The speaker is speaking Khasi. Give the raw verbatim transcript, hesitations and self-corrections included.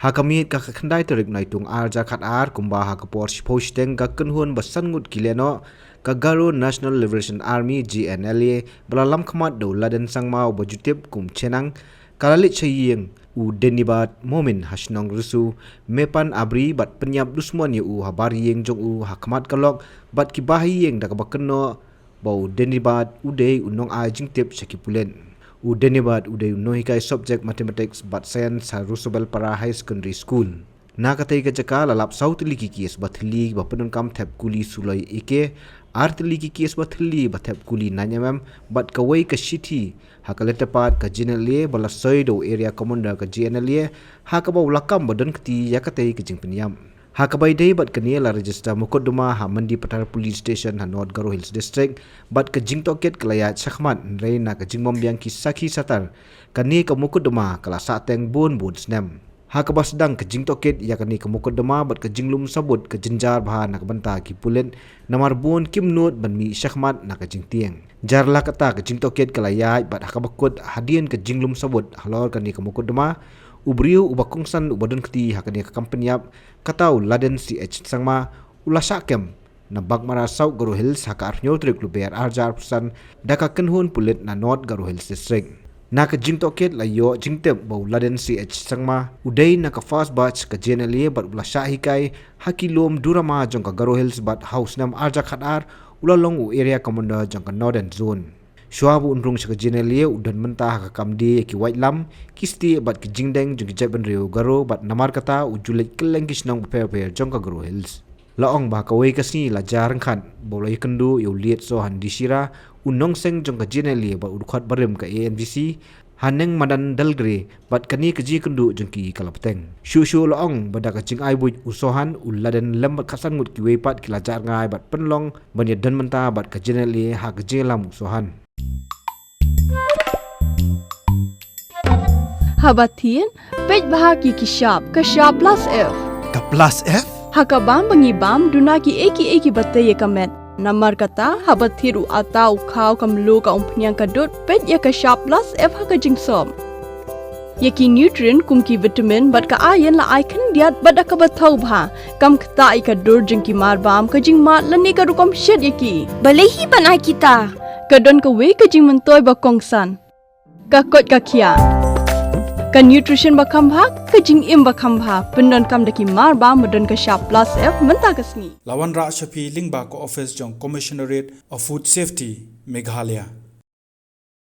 Ha ka miet ka khyndai tarik Naitung arhajar khatar kumba ha ka por shiphew shiteng ka kynhun ba san ngut ki lehnoh ka Garo National Liberation Army, G N L A, ba la lam khmat da u Laden Sangma uba ju tip kum Chenang, ka la leit sha ïing u Denibat Momin ha shnong Risu, Mepan Abri bad pynïap dusmon ïa u ha bar ïing jong u ha khmat ka lok bad ki bahaïing da kaba kynnoh ba u Denibat u dei u nongai jingtip sha ki pulit. U Denibat u dei u nonghikai subject Mathematics bad Science ha Rusubelpara High Secondary School. Na katei ka jaka la lap saw tylli ki case ba thylli ba pyndonkam thep kuli suloi A K, ar tylli ki case ba thylli ba thep kuli nine M M bad kawei ka shithi ha ka lynti pat ka G N L A ba la soi da u Area Commander ka G N L A ha kaba u la kam ba don kti ïa katei ka jingpynïap. Ha kaba ïadei bad kane la register mukotduma ha Mendipathar Police Station ha North Garo Hills District bad ka jingtohkit ka la ïaid shakhmat hynrei na ka jingbym biang ki sakhi satar kane ka mukotduma ka la sahteng bun bun snem. Ha kaba sdang ka jingtohkit ïa kane ka mukotduma bad ka jinglum sabut ka jynjar bha na ka bynta ki pulit namar bun kim nud ban mih shakhmat na ka jingtieng. Jar la kata ka jingtohkit ka la ïaid bad ha kaba kut hadien ka jinglum sabut halor kane ka mukotduma, u briew uba kongsan uba don kti ha kane ka kam pynïap, kata u Laden C H Sangma, u la shah kem na Baghmara South Garo Hills ha ka arphew tarik Lber arhajar arphew san da ka kynhun pulit na North Garo Hills District. Na ka jingtohkit la ïoh jingtip ba u Laden C H Sangma u dei na ka first batch ka G N L A bad u la shah hikai ha ki lum Durama jong ka Garo Hills bad ha u snem arhajar khatar u la long u Area Commander jong ka Northern Zone. Shuwa ba un rung sha ka G N L A u don mynta ha ka kam die ïa ki waitlam, ki stieh bad ki jingdeng jong ki jaitbynriew Garo bad namar kata u ju leit kylleng ki shnong bapher bapher jong ka Garo Hills. La ong ba ha kawei ka sngi la jar ryngkhat ba u la ïakynduh ïa u Liet Sohan Dishira, u nongseng jong ka G N L A bad u dkhot barim ka A N V C, ha neng madan Dalgre bad kane ka jingïakynduh jong ki ka la bteng. Shuh shuh la ong ba da ka jingai buit u Sohan, u Laden lem bad khatsan ngut kiwei pat ki la jah rngai bad pynlong ban ïadon bynta bad ka G N L A ha ka jingïalam u Sohan. Haba thied, peit bha ki ki shap, ka shap plus F. Ka plus F? Ha ka bam ba ngi bam, duna kiei kiei kiba tei ïa ka met. Namar kata, haba thied u atta, u khaw, ka mluh, ka umphniang, ka dud, peit ïa ka shap plus F ha ka jingsop. Ïa ki nutrient kum ki vitamin bad ka iron la ai khyndiat bad da kaba thaw bha. Kam ktah ïa ka dur jong ki marbam, ka jingmad lane ka rukom shet ïa ki. Balei hi ban ai kita? Ka don kawei ka jingmyntoi ba kongsan. Ka koit ka khiah. Ka nutrition ba kham bha, ka jingim ba kham bha. Pyndonkam da ki marbam ba don ka shap plus F mynta ka sngi. La wanrah sha phi lyngba ka office jong Commissionerate of Food Safety, Meghalaya.